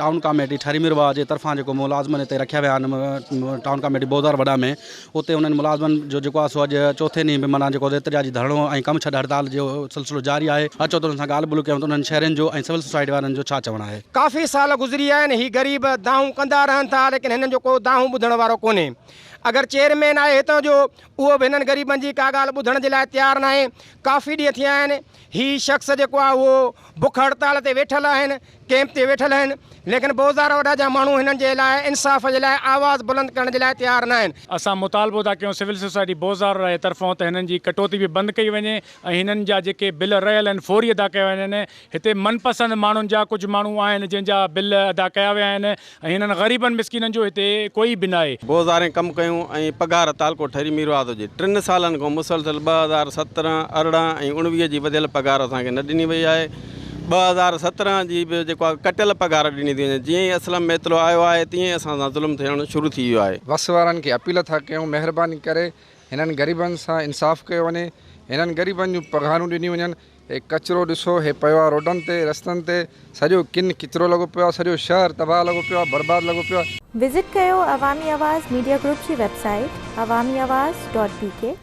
Town committee Thari Mirwah جي طرفان جيڪو ملازمن هتي رکيا ويا آهن ٽائون ڪاميٽي بوزار وڏا ۾ اتي انهن ملازمن جو جيڪو آهي سو اڄ چوٿين ڏينهن به معنيٰ جيڪو احتجاجي ڌرڻو ۽ ڪم ڇڏ هڙتال جو سلسلو جاري آهي اچو ته انهن سان ڳالهه ٻولهه ڪيون ته انهن شهرين جو ۽ سول سوسائٽي وارن جو ڇا چوڻ آهي. ڪافي سال گذري ويا آهن هي غريب دانهون ڪندا رهن ٿا ليڪن هنن جو ڪو دانهون ٻڌڻ وارو ڪونهي اگر چيئرمين آهي هتان جو اهو به هنن غريبن جي ڪا ڳالهه ٻڌڻ جي لاء تيار ناهي ڪافي ڏينهن ٿيا آهن هي شخص جيڪو آهي اهو بک هڙتال تي ويٺل آهن ڪيمپ تي ويٺل آهن ليڪن بوزار وڏا جا ماڻهو هنن جي لاء انصاف جي لاء آواز بلند ڪرڻ جي لاء تيار ناهن. اسان مطالبو ٿا ڪيون سول سوسائٽي بوزار جي طرفون ته هنن جي ڪٽوتي به بند ڪئي وڃي ۽ هنن جا جيڪي بل رهيل آهن فوري ادا ڪيا وڃن هتي من پسند ماڻهن جا ڪجهه ماڻهو آهن جنهن جا بل ادا ڪيا ويا آهن ۽ هنن غريبن مسڪينن جو هتي ڪوئي به ناهي. بوزارين ڪم ڪيون ۽ پگهار تعلقو ٺري ميرواهه جي ٽن سالن کان مسلسل 2017، 18 ۽ 19 جي وڌيل پگهار اسان کي نه ڏني وئي آهي. 2017 جي به جيڪو آهي ڪٽيل پگهار ڏني ٿي وڃي جيئن ئي اسلم ميتلو آيو آهي تيئن ئي اسان سان ظلم ٿيڻ شروع ٿي ويو آهي. وس وارن کي اپيل ٿا ڪيون مهرباني ڪري هنن غريبن سان انصاف ڪيو وڃي هنن غريبن جون پگهارون ڏنيون وڃن هي ڪچرو ڏسو هي پيو آهي روڊن تي رستن تي سڄو ڪن ڪچرو لڳو پيو آهي سڄو شهر تباهه لڳو پيو آهي برباد لڳو پيو آهي. وزٽ ڪيو عوامي آواز ميڊيا گروپ جي website Awami Awaz dot B K.